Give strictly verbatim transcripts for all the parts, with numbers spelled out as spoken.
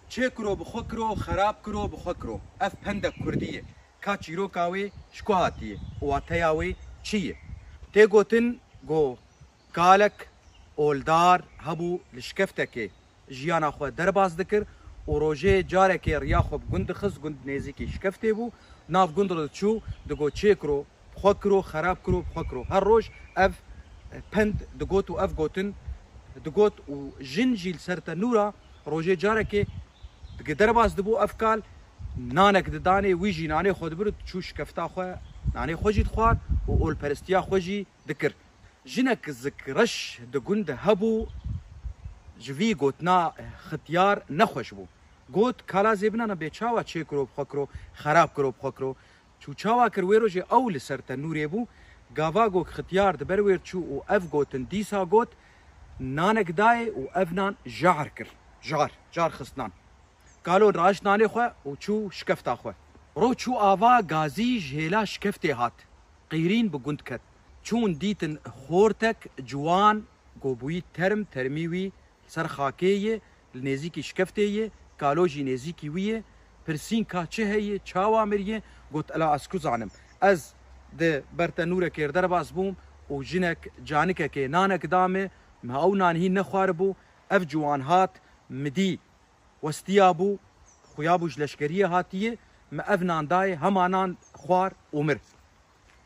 Çê kiro bi xwe kiro, xerab kiro bi xwe kiro. Ev pendek kurdî ye. Ka çîroka wê ji ku hatiye û wateya wê çi ye? Tê gotin, go kalek oldar hebû li şkeftekê jiyana xwe derbas dikir û rojê carekê riya xwe bi gund dixist, gund nêzîkî şkeftê bû, nav gund re diçû, digo çê kiro, bi xwe kiro, xerab kiro, bi xwe kiro. Her roj ev pend digot û ev gotin digot û jin jî li ser tenûra rojê carekê digi derbas dibû ev kal, nanek didanê, wî jî nanê xwe dibir û diçû şkefta xwe, nanê xwe jî dixwar û olperestiya xwe jî dikir. Jinek zikreş di gund hebû, ji vî gotina Xityar nexweş bû. Got, kala zêbinana bê çawa çê kiro bi xwe kiro, xerab kiro bi xwe kiro. Çû çawa kir wê rojê ew li ser tenûrê bû. Gava gok Xityar di ber wê çû û ev gotin dîsa got, nanek dayê û ev nan jar kir. Jar, jar xist nan. Kalo raşt nanê xwe û çû şkefta xwe. Ro çû ava gazî ji hêla şkeftê hat. Qîrîn bi gund ket. Çûn dîtin xortek ciwan, go bûyî term, termî wî li ser xakê ye, li nêzîkî şkeftê ye, kalo jî nêzîkî wî ye. Pirsîn ka çi heye, çawa miriye? Got, ela ez ku zanim. Ez di ber tenûrekê derbas bûm û jinek canikekê nanek da me, me ew nan hîn nexwaribû. Ev ciwan hat, mi dî westiya bû, xuya bû ji leşkeriyê hatiye, me ev nan dayê, hema nan xwar û mir.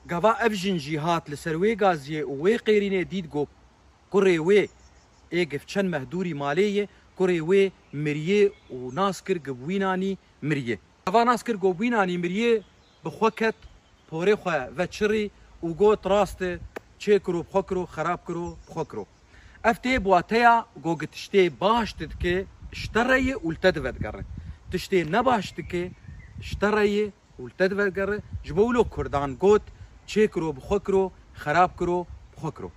Gava ev jin jî hat li ser wê gaziyê û wê qêrînê dît go kurê wê ê giv çend meh dûrî malê ye, kurê wê miriyê û nas kir giv wî nanî miriyê. Gava nas kir go wî nanî miriyê, bi xwe ket, porê xwe veçirî û got, rast e, çê kiro bi xwe kiro, xerab kiro bi xwe kiro. Ev tê bi wateya go gi tiştê baş didike ji te re ye û li te divedigere. Tiştê nebaş dike ji te re ye û li te divedigere. Ji bo wilo kurdan got, çê kiro bi xwe kiro, xerab kiro bi xwe kiro.